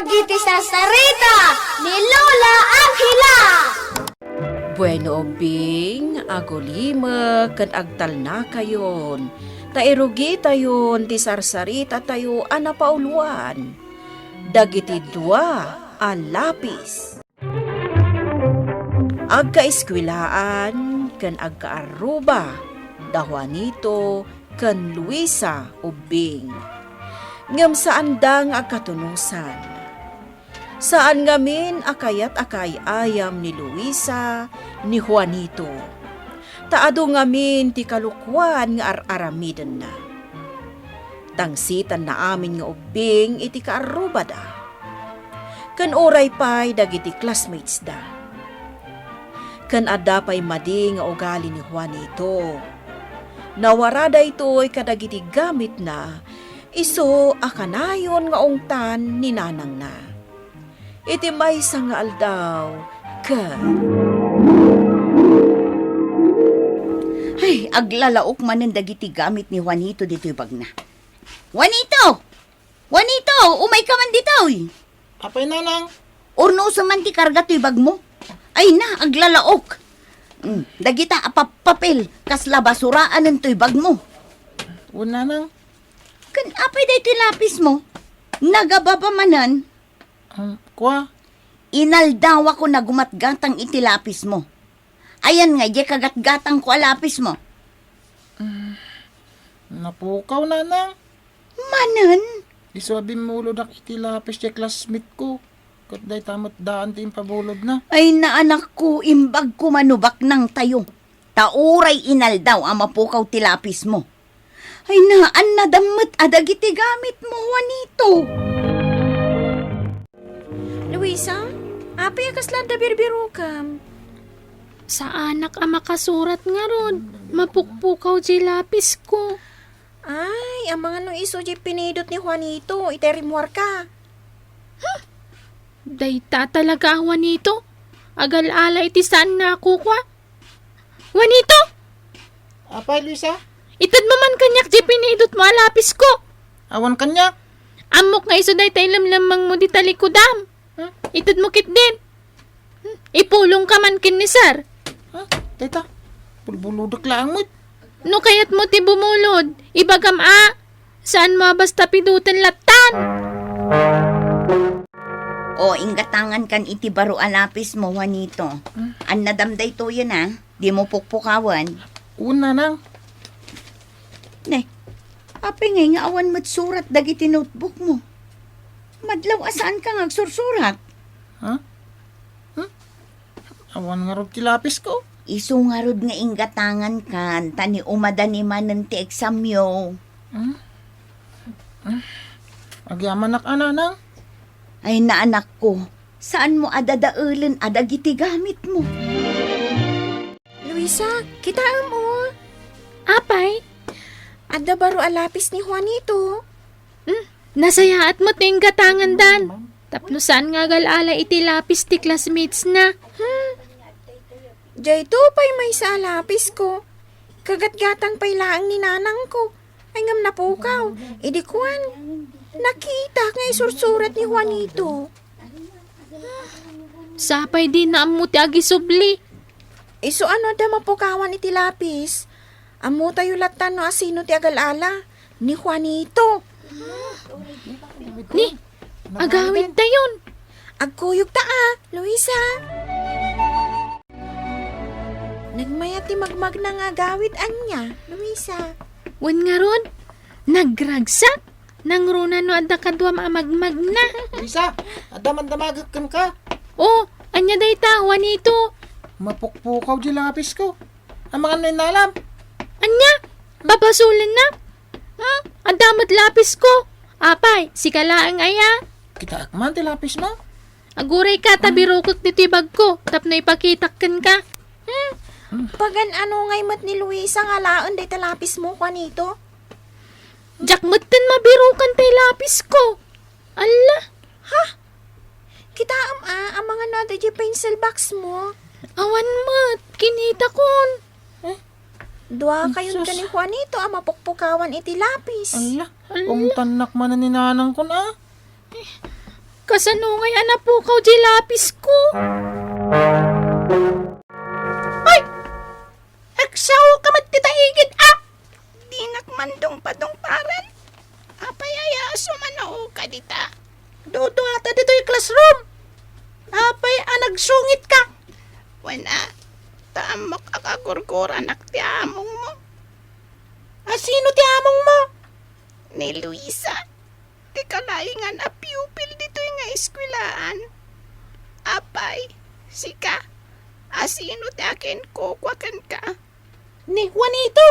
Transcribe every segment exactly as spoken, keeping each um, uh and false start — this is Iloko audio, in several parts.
Dagiti sarsarita ni Lola Angela. Bueno, ubbing, agulimek ken agtalnakayon, ta irugitayon ti sarsaritatayo a napauluan, Dagiti Dua a Lapis. Agkaeskuelaan ken agkaarruba da Juanito ken Luisa ubbing. Ngem saanda nga agkatunosan. Saan ngamin a kayat a kaay-ayam ni Luisa ni Juanito. Ta adu ngamin ti kalokuan nga ar-aramidenna. Tangsitanna amin nga ubbing iti kaarrubada. Ken uray pay dagiti classmatesda. Ken adda pay madi nga ugali ni Juanito. Nawara daytoy kadagiti gamitna, isu a kanayon nga ungtan ni nanangna. Iti maysa nga aldaw, ket Ay, aglalaok manen dagiti gamit ni Juanito ditoy bagna. Juanito! Juanito, umayka man ditoy! Apay, nanang? Urnosem man ti karga toy bagmo. Ay na, aglalaok. Mm, dagita a pap-, papel, kasla basuraanen toy bagmo. Wen, nanang. Ken apay daytoy lapismo? Nagababa manen? Um, kua? Inaldawak nga gumatgatang iti lapismo. Ayan nga, diay kagatgatangko a lapismo. Mm, napukaw, nanang. Manen? Isu a bimmulodak iti lapis diay classmate ko. Ket dayta met daan ti impabulodna. Ay, naanakko, imbagko mano baknangtayo. Ta uray inaldaw a mapukaw ti lapismo. Ay, naannadam met a dagiti gamitmo, Juanito. Luisa, apay a kasla adda birbirokem? Saanak a makasurat ngarud. Mapukpukaw diay lapisko. Ay, amangan no isu diay pinidot ni Juanito, itay rimmuarka. Huh! Dayta talaga a Juanito. Agal-ala iti saanna a kukua. Juanito! Apay, Luisa? Itedmo man kaniak diay pinidotmo a lapisko. Awan kaniak. Ammok nga isu dayta ilemlemmengmo dita likodam. Hmm? Itedmo ketdin. Hmm? Ipulongka man ken ni Sir. Ha? Dayta, bulbulodek laeng met. No kayatmo ti bumulod, ibagam a. Saanmo a basta pidoten lattan. O, inggatangankan iti baro a lapismo, Juanito. Hmm. Annadam daytoyen a. Dimo pukpukawen. Wen, nanang. Ne, apay ngay nga awan met surat dagiti notebookmo? Madlaw a saanka nga agsursurat? Ha? Hmm? Awan ngarud ti lapisko. Isu ngarud nga inggatangankan, ta ni umadani manen ti examyo. Hmm? Hmm? Agyamanak a, nanang? Ay, naanakko, saanmo a dadaelen a dagiti gamitmo. Luisa, kitaem, o. Apay? Adda baro a lapis ni Juanito. Hmm, nasayaat met ti inggatangandan. Tapno saan nga agal-ala iti lapis ti classmates na. Hmm. Dayto pay maysa a lapisko. Kagatgatang pay laeng ni nanangko. Ay, ngem napukaw. Idi kuan, nakitak nga isursurat ni Juanito. Sapay dina ammo ti agisubli. Isu a no adda mapukawan iti lapis. Ammotayo lattan no asino ti agal-ala. Ni Juanito. Ni, agawidtayon. Agkuyogta a, Luisa. Nagmayat ti magmagna nga agawid ania, Luisa? Wen ngarud, nagragsak. Nangruna no adda kaduam a magmagna. Luisa, adda man damagek kenka. O, ania dayta, Juanito? Mapukpukaw diay lapisko. Amangan no innalam. Ania? Pabasolennak? Hmm? Adda met lapisko. Apay, sika laeng aya? Kitaek man ti lapismo. Agurayka ta birukek ditoy bagko tapno ipakitak kenka. Hmm? Pagan-ano ngay met ni Luisa nga alaen dayta lapismo, Juanito? Diak metten mabirukan tay lapisko. Alla. Ha? Kitaem a, amangan no adda diay pencil boxmo. Awan met, kinitakon. Eh? Duakayon ken ni Juanito a mapukpukawan iti lapis. Alla, ungtannak manen ni nanangkon a. Kasano ngay a napukaw diay lapisko? Ay! Agsaoka met dita igid, a! Dinak man dungpadungparen. Apay aya a sumanuka dita? Duduata ditoy classroom. Apay a nagsungit ka? Wen a, ta ammok a kagurguranak ti amongmo. A sino ti amongmo? Ni Luisa, ti kalaingan a pupil ditoy nga eskwelaan. Apay, sika, a sino ti akinkukua kenka? Ni Juanito.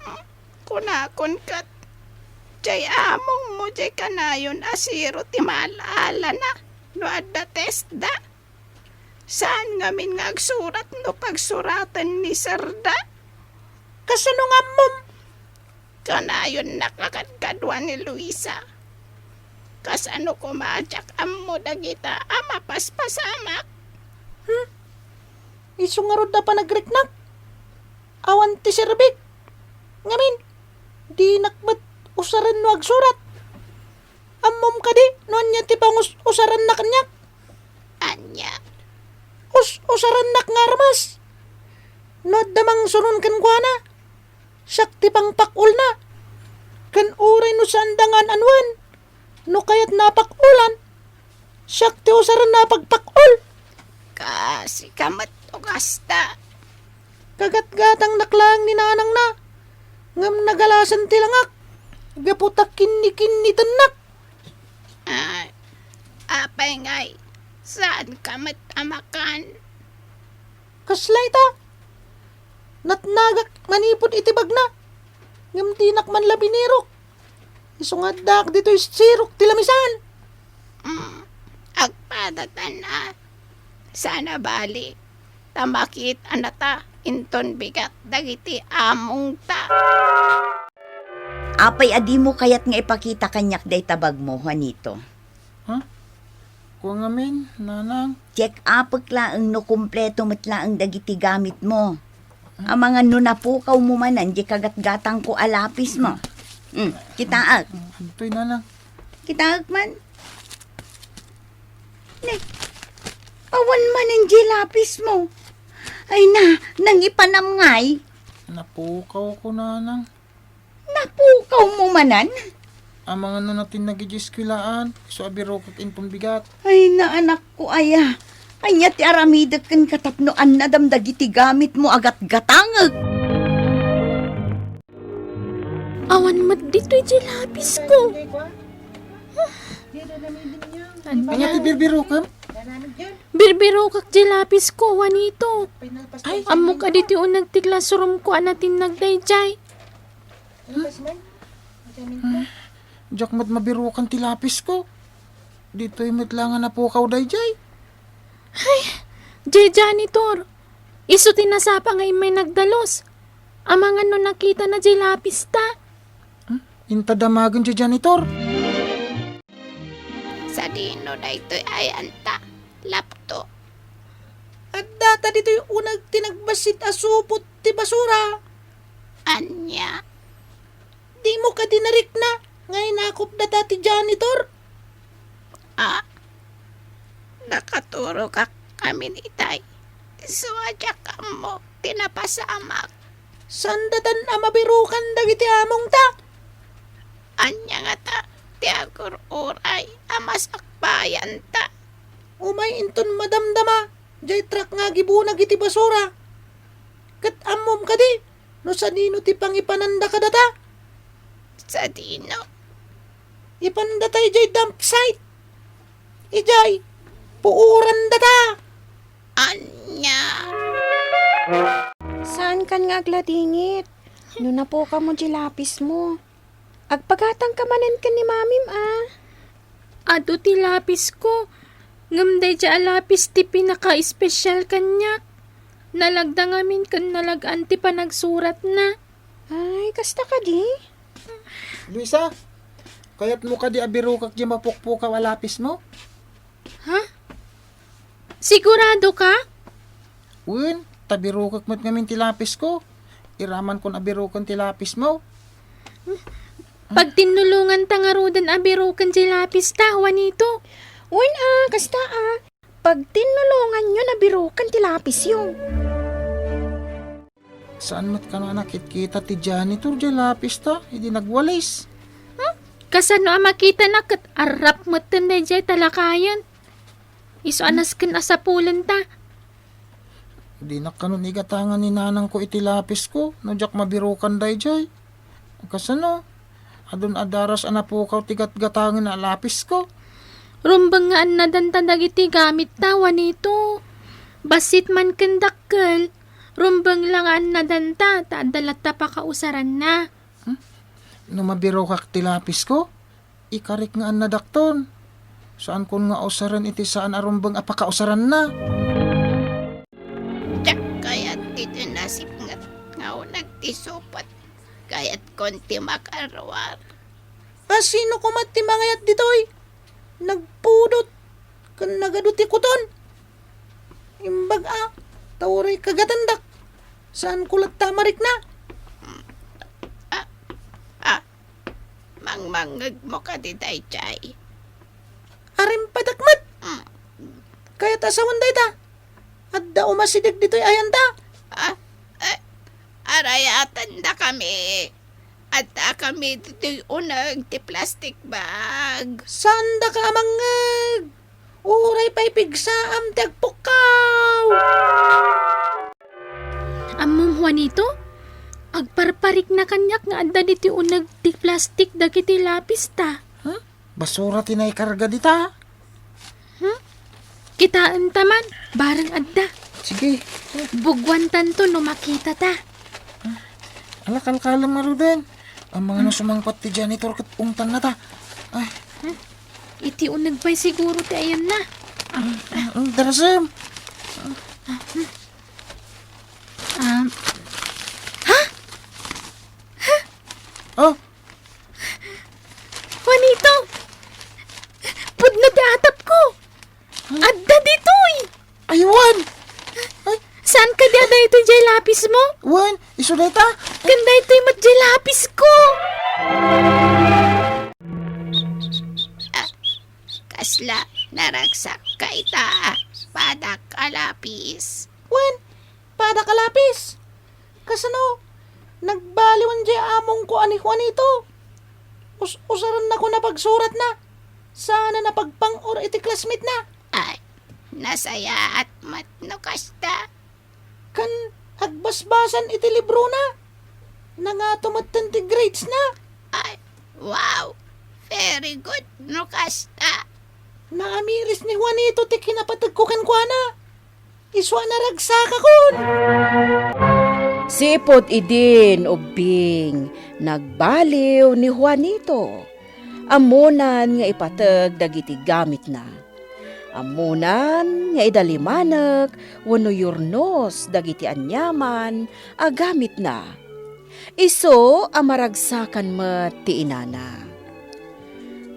Hmm, kunakon ket, diay amongmo diay kanayon a zero ti maal-alana no adda testda. Saan ngamin nga agsurat no pagsuraten ni Serda? Kasano nga ammom? Kanayonnak a kadkadua ni Luisa. Kasano koma a diak ammo dagita a mapaspasamak? Hmm? Isu ngarud a panagriknak? Awan ti serbik. Ngamin, dinak met usaren no agsurat. Ammom kadi no ania ti pangus-usaranna kaniak? Ania? Us-usarannak nga armas. No adda mangsuron kenkuana, siak ti pangpak-olna. Ken uray no saanda nga an-anuan, no kayatna a pak-olan, siak ti usaranna a pagpak-ol. Kasika met no kasta. Kagatgatangnak laeng ni nanangna, ngem nagalasan ti langak, gapu ta kinnikinnitennak. Ah, apay ngay, saanka met a makan? Kasla ita? Natnagak manipud iti bagna, ngem dinak man la binirok. Isu nga addaak ditoy sirok ti lamisan. Mm, agpadatan a. Saan a bali, ta makit-anata inton bigat dagiti amongta. Apay a dimo kayat nga ipakita kaniak dayta bagmo, Juanito? Ha? Kua ngamin, nanang? Check-upek laeng no kompleto met laeng dagiti gamitmo. Amangan no napukawmo manen diay kagatgatangko a lapismo. Hmm, kitaek. Adtoy, nanang. Kitaek man. Ne, awan manen diay lapismo. Ay na, nangipanam ngay. Napukawko, nanang. Napukawmo manen? Amangan no natinnag idiay eskwelaan, isu a birokek inton bigat. Ay, na anakko aya. Ania ti aramidek kenka tapno annadam dagiti gamitmo a gatgatangek? Awan met ditoy diay lapisko. Ania ti birbirokem? Birbirokek diay lapisko, Juanito. Ay. Ammok a ditoy uneg ti classroomko a natinnag daydiay. Hmm? Diak met mabirokan ti lapisko. Ditoy met la nga napukaw daydiay. Ay, diay janitor. Isu ti nasapa nga immay nagdalus. Amangan no nakitana diay lapista. Hmm? Inta damagen diay janitor. Sadino daytoy ayanta, lapto? Addata ditoy uneg ti nagbassit a supot ti basura. Ania? Dimo kadi narikna nga inakop data ti janitor? Ah, nakaturogak ngamin itay. Isu a diak ammo ti napasamak. Saan datan a mabirokan dagiti amongta? Ania ngata ti agur-uray a masakbayanta? Umay inton madamdama, diay truck nga agibunag iti basura. Ket ammom kadi no sadino ti pangipananda kadata? Sadino? Ipandata idiay dump site. Idiay, puoran data. Ania? Saankan nga agladingit no napukawmo diay lapismo. Agpagatangka manen ken ni mamim a. Adu ti lapisko, ngem daydiay a lapis ti pinakaespesial kaniak. Nalagda ngamin ken nalag-an ti panagsuratna. Ay, kasta kadi? Luisa, kayatmo kadi a birokek diay mapukpukaw a lapismo? Ha? Sigurado ka? Wen, ta birokek met ngamin ti lapisko. Iramankon a biroken ti lapismo. Pagtinnulonganta ngaruden a biroken ti lapista, Juanito. Wen a, kasta a. Pagtinnulonganyon a birokan ti lapisyo. Saan met kano a nakitkita ti janitor diay lapista idi nagwalis? Hmm? Kasano a makitana ket arrap metten daydiay talakayen? Isu a nasken a sapulenta. Dinak kanon igatangan ni nanangko iti lapisko no diak mabirokan daydiay. Kasano? Adun a daras a napukaw ti gatgatangen a lapisko. Rumbeng nga annadanta dagiti gamitta, Juanito. Bassit man ken dakkel, rumbeng la nga annadanta ta adda latta pakausaranna. Hmm? No mabirokak ti lapisko, ikarik nga annadakton. Saankon nga usaren iti saan a rumbeng a pakausaranna. Diak kayat ditoy nasipnget nga uneg ti supot. Kayatkon ti makaruar. A, sino koma ti mangayat ditoy? Nagpudot ken nagadu ti kuton. Imbag a, ta uray kagatandak. Saanko latta a marikna. Ah, ah, mangmangngegmo kadi daydiay? Arimpadak met. Mm. Kayat a sawen dayta. Adda umasideg ditoy ayanta. Ah, eh, arayatendakami. Addakami ditoy uneg ti plastic bag. Saandaka a mangngeg. Uray pay pigsaam ti agpukkaw. Ammom, Juanito, agparparikna kaniak nga adda ditoy uneg ti plastic dagiti lapista. Huh? Basura ti naikarga dita. Hmm? Kitaenta man, bareng adda. Sige. Bugwantanto no makitata. Ala, kalkalem ngaruden. Amangan a sumangpet ti janitor ket ungtannata. Ay. Hmm? Iti uneg pay siguro ti ayanna. Ah, ah, darasem. Um, ha? Oh, Juanito! Pudno ti atapko! Adda ditoy! Ay, wen! Ay, saan kadi a daytoy diay lapismo? Wen, isu dayta. Ken daytoy met diay lapisko! Ah, kasla naragsak ka ita, padak a lapis. Wen, padak a lapis. Kasano? Nagbaliwen diay amongko a ni Juanito. Us-usarennakon a pagsuratna. Saanen a pagpang-or iti classmate-na. Ay, nasayaat met no kasta. Ken agbasbasan iti librona. Nangato metten ti grades-na. Ay, wow! Very good no kasta. Naamiris ni Juanito ti kinapategko kenkuana. Isu a naragsakakon. Sipud idin ubbing, nagbaliw ni Juanito. Ammonan nga ipateg dagiti gamitna. Ammonan nga idalimanek wenno yurnos dagiti aniaman a gamitna. Isu a maragsakan met ti inana.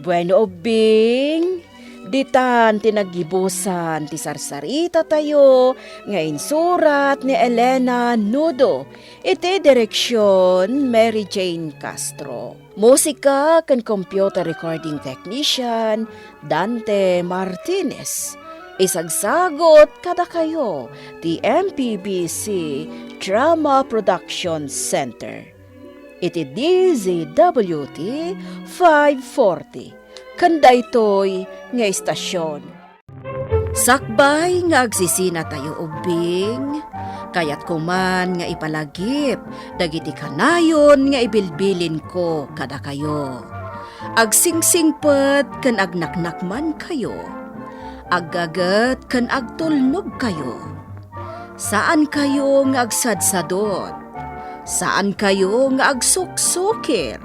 Bueno, ubbing, ditan ti naggibusan ti sarsaritatayo nga insurat ni Elena Nudo iti direksion Mary Jane Castro. Musika ken computer recording technician, Dante Martinez. Isagsagut kadakayo ti M P B C Drama Production Center iti D Z W T five forty, ken daytoy nga istasion. Sakbay nga agsisinatayo ubbing, kayatko man nga ipalagip dagiti kanayon nga ibilbilinko kadakayo. Agsingsingpet ken agnaknakmankayo. Aggaget ken agtulnogkayo. Saankayo nga agsadsadot. Saankayo nga agsuksukir.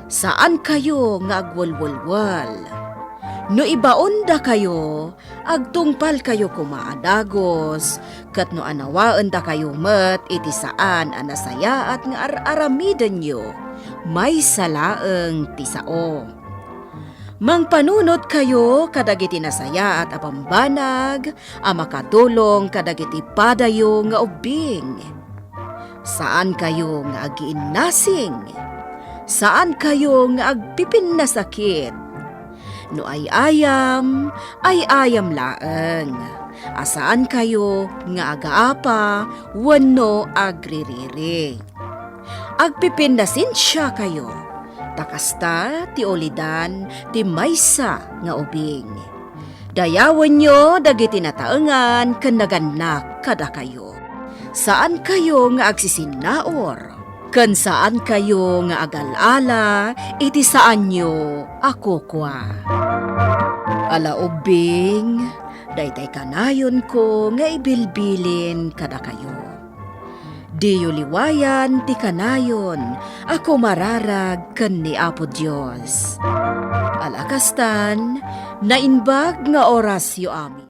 Saankayo nga agwelwelwel. No ibaondakayo, agtungpalkayo koma a dagus, ket no anawaendakayo met iti saan a nasayaat nga ar-aramidenyo, maysa laeng ti sao. Mangpanunotkayo kadagiti nasayaat a bambanag a makatulong kadagiti padayo nga ubbing. Saankayo nga agiinnasing. Saankayo nga agpipinnasakit. No ay-ayam, ay-ayam laeng, a saankayo nga agaapa wenno agririri. Agpipinnasensiakayo, ta kasta ti ulidan ti maysa nga ubing. Dayawenyo dagiti nataengan ken nagannak kadakayo. Saankayo nga agsisinnaur, ken saankayo nga agal-ala iti saanyo a kukua. Ala ubbing, daytay kanayonko nga ibilbilin kadakayo. Diyo liwayan ti kanayon a kumararag ken ni Apo Dios. Ala kastan, naimbag nga orasyo amin.